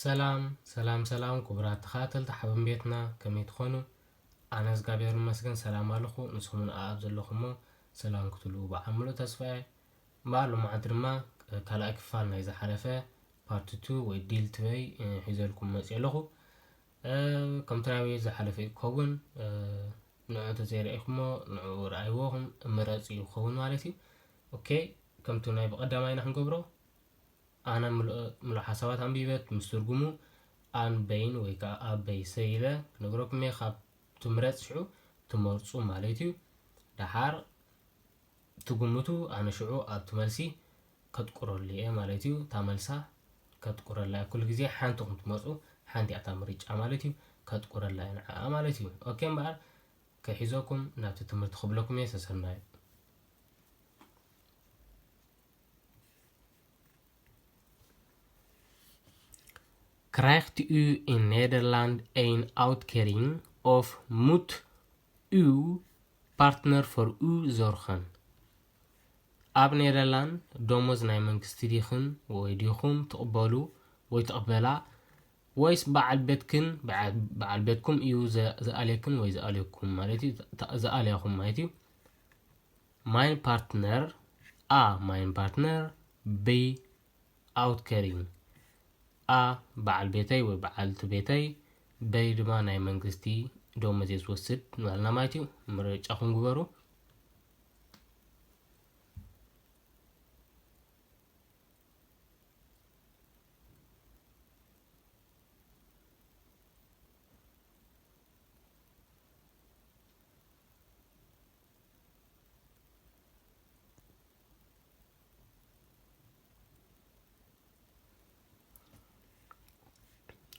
ሰላም ሰላም ሰላም፣ ክቡራት ተኸታተልቲ ሓበን ቤትና፣ ከመይ ትኾኑ? ኣነ እግዚኣብሔር ይመስገን ሰላም ኣለኹ። ንስኹም እውን ኣብ ዘለኹሞ ሰላም ክትህልዉ በዓል ምሉእ ተስፋ እየ። እምበኣር ሎማዓንቲ ድማ ካልኣይ ክፋል ናይ ዝሓለፈ ፓርት ቱ ወይ ዲል ቱ ሒዘልኩም መፅእ ኣለኹ። ከምቲ ናይ ዝሓለፈ እዩ ክኸውን። ንዑ እንተዘይረኢኹሞ ንዑ ረኣይዎ፣ ምረፅ እዩ ክኸውን ማለት እዩ። ኦኬ፣ ከምቲ ናይ ብቐዳማይና ክንገብሮ፣ ኣነ ምሉእ ሓሳባት ኣንቢበ ምስ ትርጉሙ ኣን በይን ወይ ከዓ ኣበይ ሰይለ ክነግረኩም እየ። ካብ ትምረፅ ሽዑ ትመርፁ ማለት እዩ። ደሓር ትግምቱ፣ ኣነ ሽዑ ኣብቲ መልሲ ከጥቁረሉ እየ ማለት እዩ። እታ መልሳ ከጥቁረላ እያ። ኩሉ ግዜ ሓንቲ ኹም ትመርፁ፣ ሓንቲ እያ እታ ምርጫ ማለት እዩ። ከጥቁረላ እየ ንዓኣ ማለት እዩ። ኦኬ እምበኣር ከሒዘኩም ናብቲ ትምህርቲ ክብለኩም እየ። ሰሰናዩ። Krijgt u in Nederland een uitkering of moet uw partner voor u zorgen? ኣብ ኔደርላንድ ደሞዝ ናይ መንግስቲ ዲኽን ወይ ዲኹም ትቕበሉ ወይ ትቕበላ፣ ወይስ በዓል ቤትክን በዓ- በዓል ቤትኩም እዩ ዘ- ዝኣልየክን ወይ ዝኣልየኩም ማለት እዩ፣ ተ- ዝኣልያኹም ማለት እዩ። Mijn partner, a mijn partner, b uitkering. A በዓል ቤተይ ወይ በዓልቲ ቤተይ፣ በይ ድማ ናይ መንግስቲ ደሞዝ እየ ዝወስድ እናበልና ማለት እዩ። ምርጫኹም ግበሩ።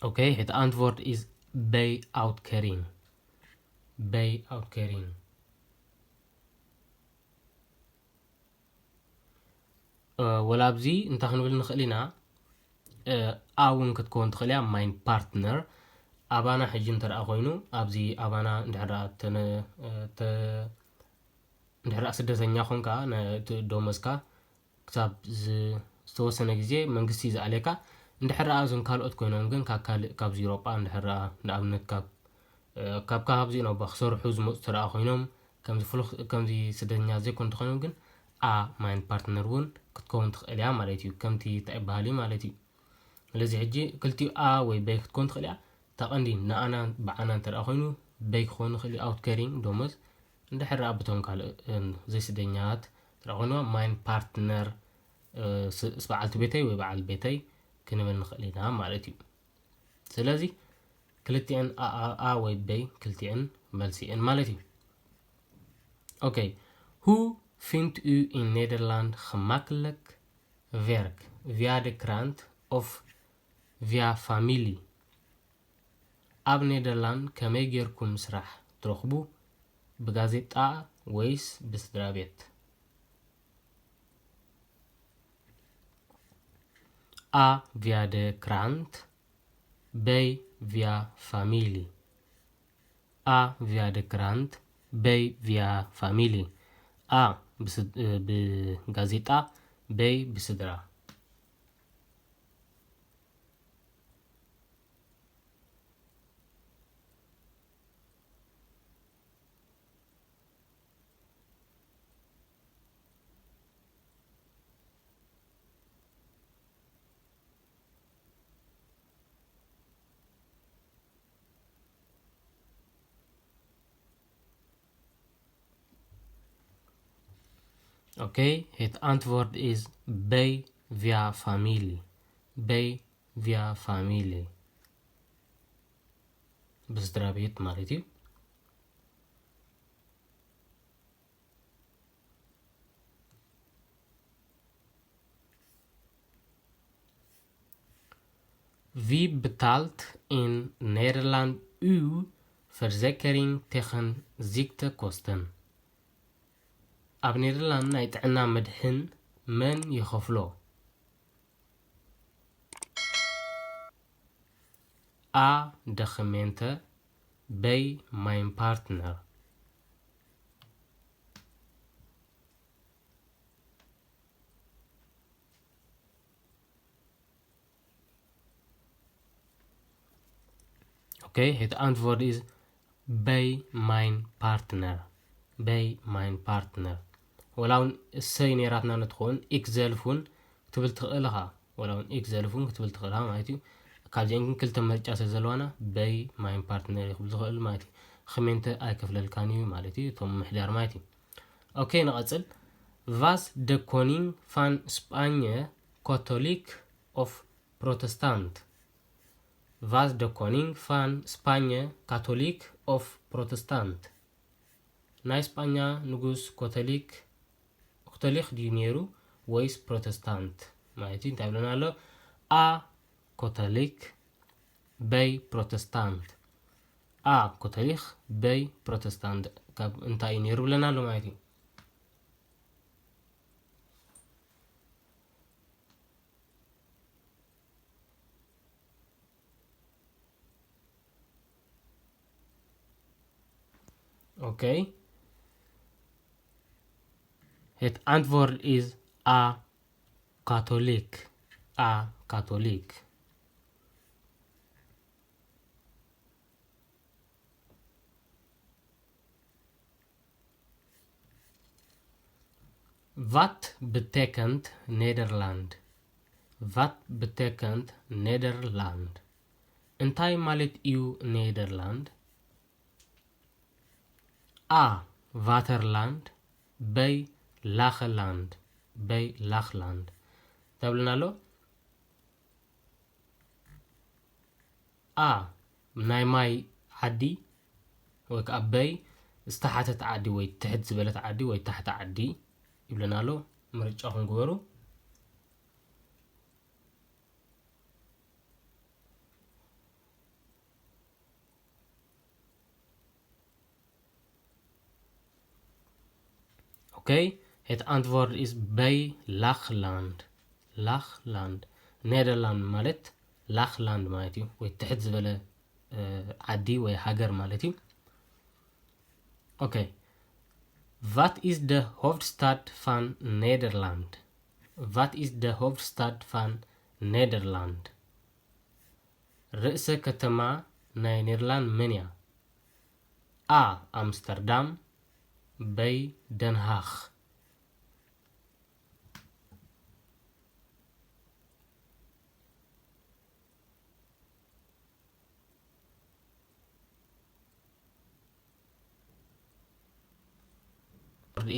Oké, het antwoord is bij uitkering. Bij uitkering. ወላ ኣብዚ እንታይ ክንብል ንኽእል ኢና? ኣ እውን ክትከውን ትኽእል እያ። Mijn partner ኣባና ሕጂ እንተ ደኣ ኮይኑ፣ ኣብዚ ኣባና እንድሕር ደኣ ተነ- ተ- እንድሕር ደኣ ስደተኛ ኾንካ፣ ነቲ ደሞዝካ ክሳብ ዝ- ዝተወሰነ ግዜ መንግስቲ ዝኣልየካ፣ እንድሕር ደኣ እዞም ካልኦት ኮይኖም ግን ካብ ካልእ፣ ካብዚ ኤውሮጳ እንድሕር ደኣ ንኣብነት ካብ ካብ ካብዚ ነባ ክሰርሑ ዝመፁ ተደኣ ኮይኖም፣ ከምዚ ፍሉኽ ከምዚ ስደተኛ ዘይኮኑ እንተኾይኖም ግን፣ a mijn partner እውን ክትከውን ትኽእል እያ ማለት እዩ። ከምቲ እንታይ ይበሃል እዩ ማለት እዩ። ስለዚ ሕጂ ክልቲኡ a ወይ በይ ክትከውን ትኽእል እያ። እታ ቀንዲ ንኣና ብዓና እንተ ደኣ ኮይኑ በይ ክኸውን ይኽእል እዩ፣ uitkering ደሞዝ። እንድሕር ደኣ ብቶም ካልእ ዘይስደኛት እንተ ደኣ ኮይንዋ፣ mijn partner፣ ስ- በዓልቲ ቤተይ ወይ በዓል ቤተይ ክንብል ንኽእል ኢና ማለት እዩ። ስለዚ ክልቲኤን a, a, a ወይ በይ ክልቲኤን መልሲኤን ማለት እዩ። Oké, hoe vindt u in Nederland gemakkelijk werk? Via de krant of via familie? ኣብ ኔደርላንድ ከመይ ጌርኩም ስራሕ ትረኽቡ? ብጋዜጣ ወይስ ብስድራ ቤት? A via de krant, B via familie. A via de krant, B via familie. A ብስ- ብጋዜጣ፣ B ብስድራ። Oké, het antwoord is B via familie. B via familie. ብስድራ ቤት ማለት እዩ። Wie betaalt in Nederland uw verzekering tegen ziektekosten? ኣብ ኔደርላንድ ናይ ጥዕና መድሕን መን ይኸፍሎ? A de gemeente, B mijn partner. Okay, het antwoord is B mijn partner. B mijn partner. ወላ እውን እሰይ ነይራትና ንትኸውን፣ ik zelf እውን ክትብል ትኽእል ኢኻ። ወላ እውን ik zelf እውን ክትብል ትኽእል ኢኻ ማለት እዩ። ካብዚአን ግን ክልተ ምርጫ ስለ ዘለዋና፣ B mijn partner እዩ ክብል ዝኽእል ማለት እዩ። Gemeente ኣይከፍለልካን እዩ ማለት እዩ፣ እቶም ምሕዳር ማለት እዩ። Okay, ንቐጽል። Was de koning van Spanje katholiek of protestant? Was de koning van Spanje katholiek of protestant? ናይ ስጳኛ ንጉስ ኮቶሊክ፣ ኮቶሊክ ድዩ ነይሩ ወይስ ፕሮተስታንት ማለት እዩ? እንታይ ብለና ኣሎ? A katholiek፣ B protestant። A katholiek፣ B protestant። ካብ እንታይ እዩ ነይሩ ብለና ኣሎ ማለት እዩ። Okay. Het antwoord is A katholiek. A katholiek. Wat betekent Nederland? Wat betekent Nederland? እንታይ ማለት እዩ ኔደርላንድ? A, waterland፣ B, lageland፣ B, laagland። እንታይ ብለና ኣሎ? A፣ ናይ ማይ ዓዲ፣ ወይ ከዓ B፣ ዝተሓተት ዓዲ ወይ ትሕት ዝበለት ዓዲ ወይ ታሕቲ ዓዲ ይብለና ኣሎ። ምርጫኹም ግበሩ። Okay, het antwoord is B, laagland. Laagland. ኔደርላንድ ማለት ላግላንድ ማለት እዩ፣ ወይ ትሕት ዝበለ ዓዲ ወይ ሃገር ማለት እዩ። Okay. Wat is de hoofdstad van Nederland? Wat is de hoofdstad van Nederland? ርእሰ ከተማ ናይ ኔደርላንድ መን እያ? A, Amsterdam፣ B, Den Haag።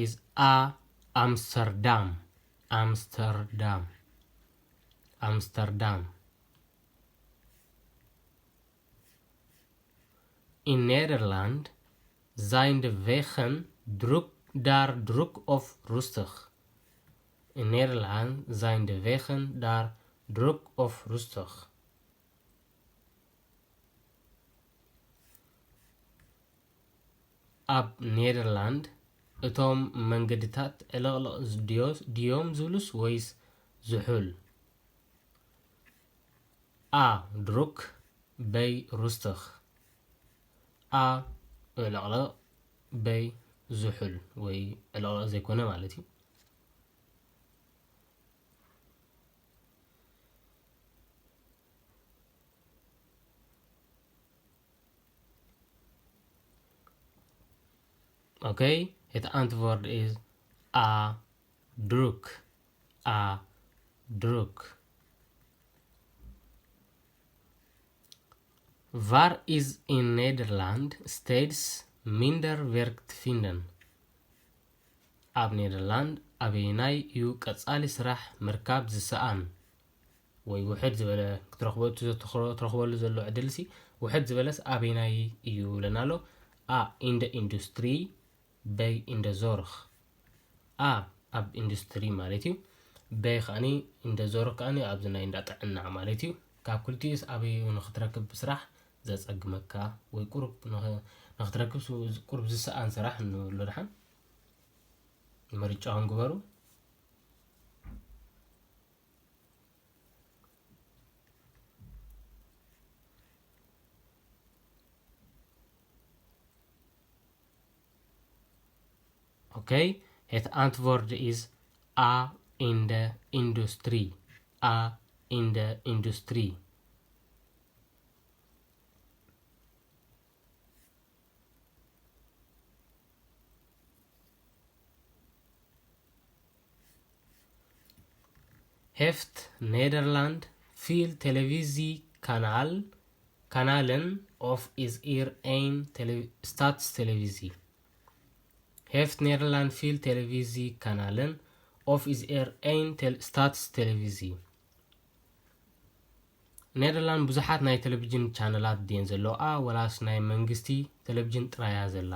Is A, Amsterdam. Amsterdam. Amsterdam. In Nederland zijn de wegen druk, daar druk of rustig? In Nederland zijn de wegen daar druk of rustig? ኣብ ኔደርላንድ እቶም መንገድታት ዕልቕልቕ ድዮም ዝብሉስ ወይስ ዝሑል? A, druk፣ B, rustig። A፣ ዕልቕልቕ፣ B፣ ዝሑል ወይ ዕልቕልቕ ዘይኮነ ማለት እዩ። Okay, het antwoord is A, druk. A, druk. Waar is in Nederland steeds minder werk te vinden? ኣብ ኔደርላንድ ኣበየናይ እዩ ቀጻሊ ስራሕ ምርካብ ዝሰኣን? ወይ ውሕድ ዝበለ ክትረኽቦ፣ እቲ ዘትኽሮ-፣ ትረኽበሉ ዘሎ ዕድልሲ ውሕድ ዝበለስ ኣበየናይ እዩ ብለና ኣሎ። A, in de industrie፣ B, in de zorg። A፣ ኣብ ኢንዱስትሪ ማለት እዩ። B ከኣኒ፣ in de zorg ከኣኒ ኣብዚ ናይ እንዳ ጥዕና ማለት እዩ። ካብ ክልቲኡስ ኣበይ ንኽትረክብ ስራሕ ዘጸግመካ ወይ ቁሩብ ንኽ-፣ ንኽትረክብ ስ-፣ ቁሩብ ዝሰኣን ስራሕ ንብሎ ደሓን? ምርጫኹም ግበሩ። Okay, het antwoord is A in de industrie. A in de industrie. Heeft Nederland veel televisiekanal, kanalen of is er één tele, staatstelevisie? Heeft Nederland veel televisiekanalen of is er één tel, staatstelevisie? ኔደርላንድ ብዙሓት ናይ ቴሌቪዥን ቻነላት ድየን ዘለዋ፣ ወላስ ናይ መንግስቲ ቴሌቪዥን ጥራያ ዘላ?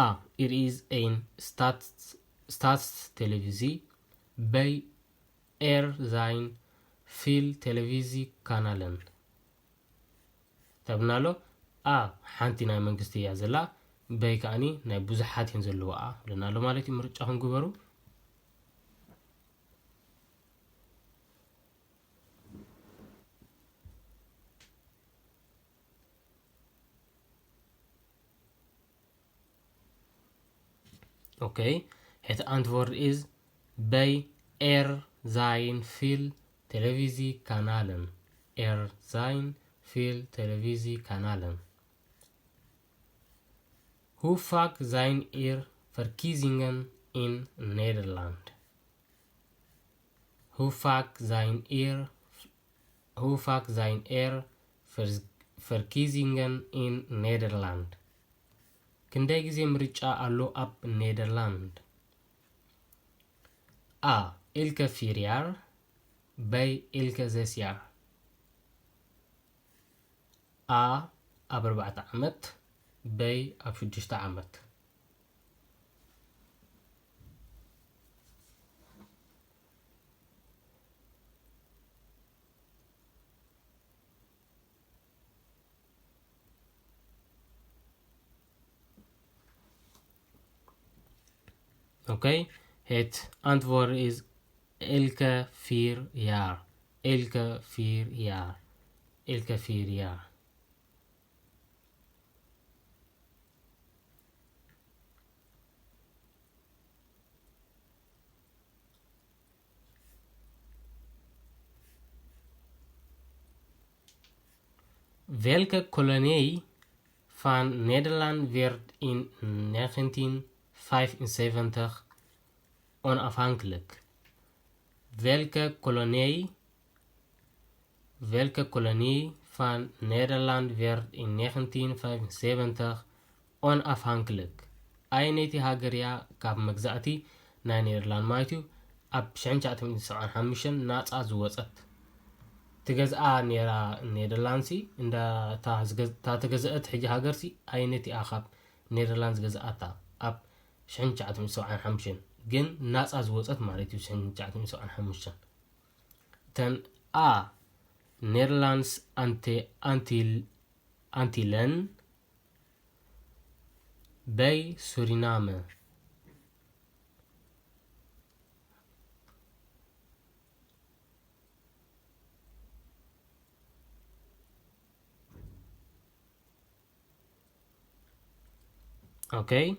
A, er is een staats, staatstelevisie. B, er zijn veel televisiekanalen. ተብና ኣሎ። A፣ ሓንቲ ናይ መንግስቲ እያ ዘላ። B ከኣኒ ናይ ብዙሓት እየን ዘለዋ ብለና ኣሎ ማለት እዩ። ምርጫኹም ግበሩ። Okay, het antwoord is B, er zijn veel televisiekanalen. Er zijn veel televisiekanalen. Hoe vaak zijn er verkiezingen in Nederland? Hoe vaak zijn er, hoe vaak zijn er ver, verkiezingen in Nederland? ክንደይ ግዜ ምርጫ ኣሎ ኣብ ኔደርላንድ? A, elke vier jaar. B, elke zes jaar. A፣ ኣብ ኣርባዕተ ዓመት። B፣ ኣብ ሽዱሽተ ዓመት። Okay, het antwoord is elke vier jaar. Elke vier jaar. Elke vier jaar. Welke kolonie van Nederland werd in negentien vijfenzeventig onafhankelijk? Welke kolonie, welke kolonie van Nederland werd in negentien vijfenzeventig onafhankelijk? ኣየነይቲ ሃገር እያ ካብ መግዛእቲ ናይ ኔደርላንድ ማለት እዩ ኣብ ሽሕን ትሽዓተ ሚእትን ሰብዓን ሓሙሽተን ናጻ ዝወጸት? ትገዝኣ ኔራ ኔደርላንድሲ እንዳ እታ ዝገዝ-፣ እታ ተገዝአት ሕጂ ሃገርሲ ኣየነይቲ እያ ካብ ኔደርላንድ ዝገዝኣታ ኣብ ሽሕን ትሽዓተ ሚእትን ሰብዓን ሓሙሽተን ግን ናጻ ዝወጸት ማለት እዩ ሽሕን ትሽዓተ ሚእትን ሰብዓን ሓሙሽተን? እተን A፣ ኔደርላንድስ ኣንቴ-፣ ኣንቲል-፣ ኣንቲለን፣ B፣ ሱሪናመ። Okay,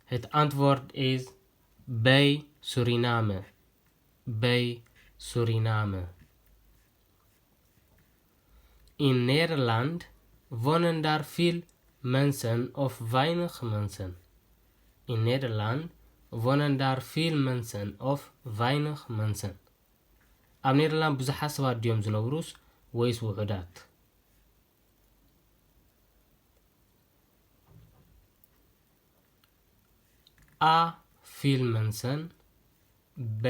het antwoord is B, Suriname. B, Suriname. In Nederland wonen daar veel mensen of weinig mensen? In Nederland wonen daar veel mensen of weinig mensen? ኣብ ኔደርላንድ ብዙሓት ሰባት ድዮም ዝነብሩስ ወይስ ውሑዳት? A፣ veel mensen. B፣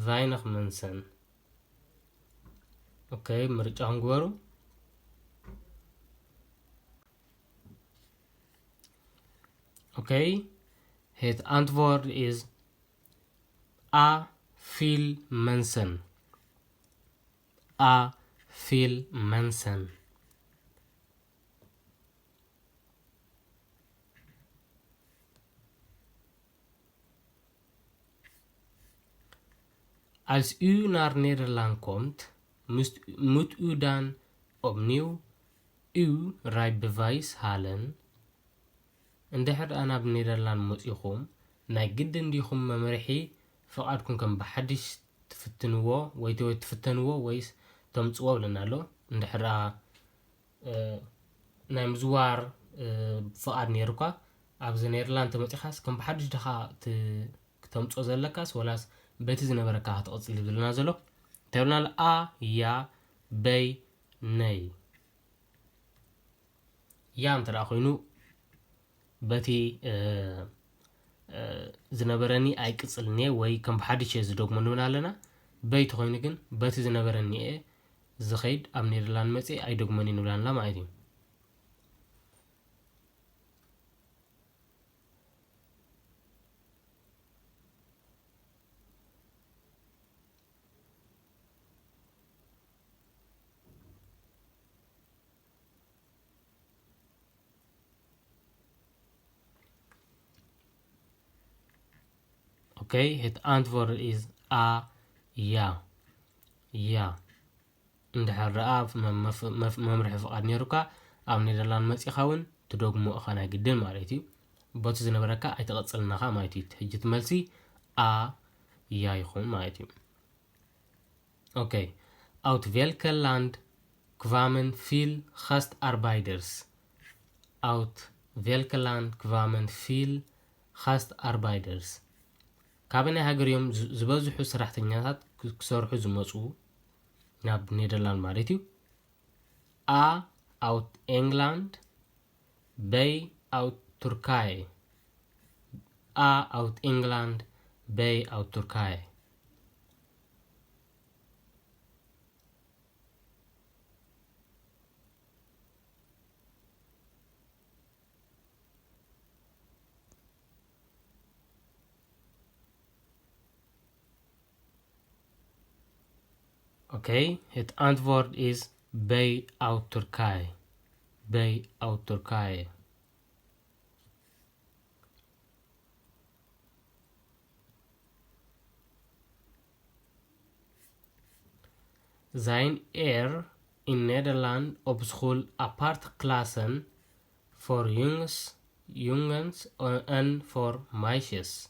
weinig mensen. Okay, ምርጫኹም ግበሩ። Okay, het antwoord is A, veel mensen. A, veel mensen. Als u naar Nederland komt, moet, moet u dan opnieuw uw rijbewijs halen? እንድሕር ደኣ ናብ ኔደርላንድ መጺኹም፣ ናይ ግድን ዲኹም መምርሒ ፍቓድኩም ከም ብሓድሽ ትፍትንዎ ወይ ተ-፣ ትፍተንዎ ወይስ ተምጽዎ ብለና ኣሎ። እንድሕር ደኣ፣ እ፣ ናይ ምዝዋር፣ እ፣ ፍቓድ ነይሩካ፣ ኣብዚ ኔደርላንድ ተመጺኻስ ከም ብሓድሽ ድኻ ት-፣ ክተምጽኦ ዘለካስ ወላስ በቲ ዝነበረካ ክትቕጽል ዝብለና ዘሎ? እንታይ ብለና ኣሎ? ኣ፣ ያ፣ በይ፣ ነይ። ያ እንተ ደኣ ኮይኑ በቲ፣ እ፣ እ፣ ዝነበረኒ ኣይቅጽልን እየ ወይ ከም ብሓድሽ እየ ዝደግሞ ንብል ኣለና። በይ ተኾይኑ ግን በቲ ዝነበረኒ እየ ዝኸይድ፣ ኣብ ኔደርላንድ መጽየ ኣይደግሞን እየ ንብል ኣለና ማለት እዩ። Okay, het antwoord is A, ja. Ja. እንድሕር ደኣ መ-፣ መፍ-፣ መፍ-፣ መምርሒ ፍቓድ ነይሩካ፣ ኣብ ኔደርላንድ መጺኻ እውን ትደግሞ ኢኻ፣ ናይ ግድን ማለት እዩ። በቲ ዝነበረካ ኣይትቐጽልን ኢኻ ማለት እዩ። ሕጂ እቲ መልሲ ኣ፣ ያ ይኸውን ማለት እዩ። Okay. Uit welke land kwamen veel gastarbeiders? Uit welke land kwamen veel gastarbeiders? ካበናይ ሃገር እዮም ዝ-፣ ዝበዝሑ ሰራሕተኛታት ክ-፣ ክሰርሑ ዝመጹ ናብ ኔደርላንድ ማለት እዩ? A, uit Engeland, B, uit Turkije. A, uit Engeland, B, uit Turkije. Okay, het antwoord is B, uit Turkije. B, uit Turkije. Zijn er in Nederland op school aparte klassen voor jongens, jongens en voor meisjes?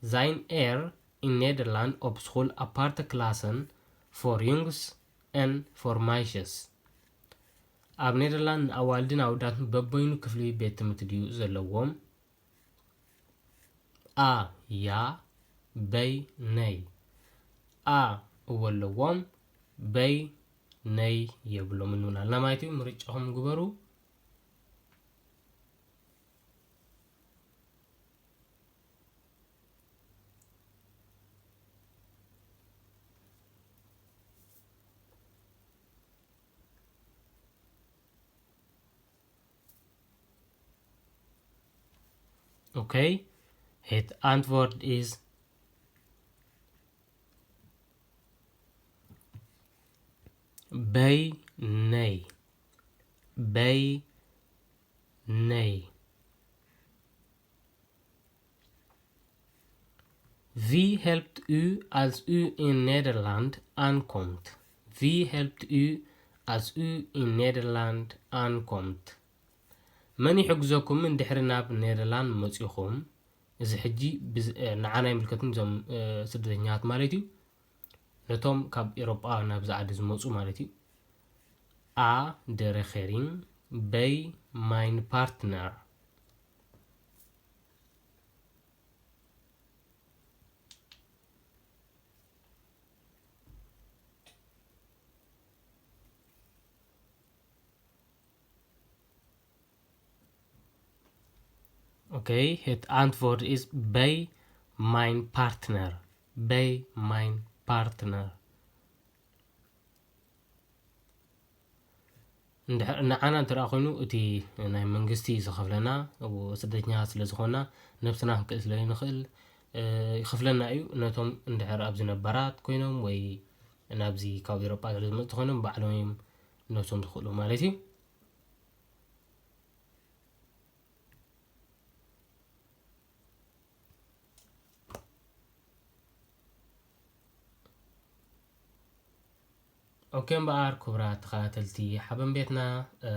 Zijn er in Nederland op school aparte klassen voor jongens en voor meisjes? ኣብ ኔደርላንድ ንኣዋልድን ኣወዳትን በበይኑ ክፍሊ ቤት ትምህርቲ ድዩ ዘለዎም? ኣ፣ ያ፣ በይ፣ ነይ። ኣ፣ እወ ኣለዎም፣ በይ፣ ነይ የብሎምን ንብል ኣለና ማለት እዩ። ምርጫኹም ግበሩ። Okay, het antwoord is B, nee. B, nee. Wie helpt u als u in Nederland aankomt? Wie helpt u als u in Nederland aankomt? መን ይሕግዘኩም እንድሕሪ ናብ ኔደርላንድ መጺኹም? እዚ ሕጂ ብዝ-፣ እ፣ ንዓና ኣይምልከትን፣ እዞም፣ እ፣ ስደተኛታት ማለት እዩ። ነቶም ካብ ኤሮጳ ናብዚ ዓዲ ዝመጹ ማለት እዩ። A, de regering, B, mijn partner. Okay, het antwoord is B, mijn partner. B, mijn partner. እንድሕር ንዓና እንተ ደኣ ኮይኑ፣ እቲ ናይ መንግስቲ ዝኸፍለና፣ ስደተኛ ስለ ዝኾንና፣ ነብስና ክንክእል ስለ ዘይንኽእል፣ እ፣ ይኸፍለና እዩ። ነቶም እንድሕር ኣብዚ ነባራት ኮይኖም ወይ ናብዚ ካብ ኤውሮጳ ስለ ዝመጹ ኮይኖም፣ ባዕሎም እዮም ነብሶም ዝኽእሉ ማለት እዩ። ኦኬ እምበኣር፣ ክቡራት ተኸታተልቲ ሓበን ቤትና፣ እ፣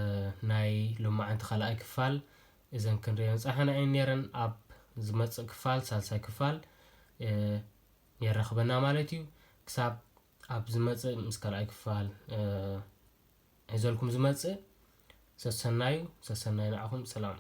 ናይ ሎማዓንቲ ካልኣይ ክፋል እዘን ክንሪኦ ዝጸናሕና እየን ነይረን። ኣብ ዝመጽእ ክፋል፣ ሳልሳይ ክፋል የራኽበና ማለት እዩ። ክሳብ ኣብ ዝመጽእ ምስ ካልኣይ ክፋል ሒዘልኩም ዝመጽእ። ሰሰናዩ ሰሰናዩ ንዓኹም። ሰላም።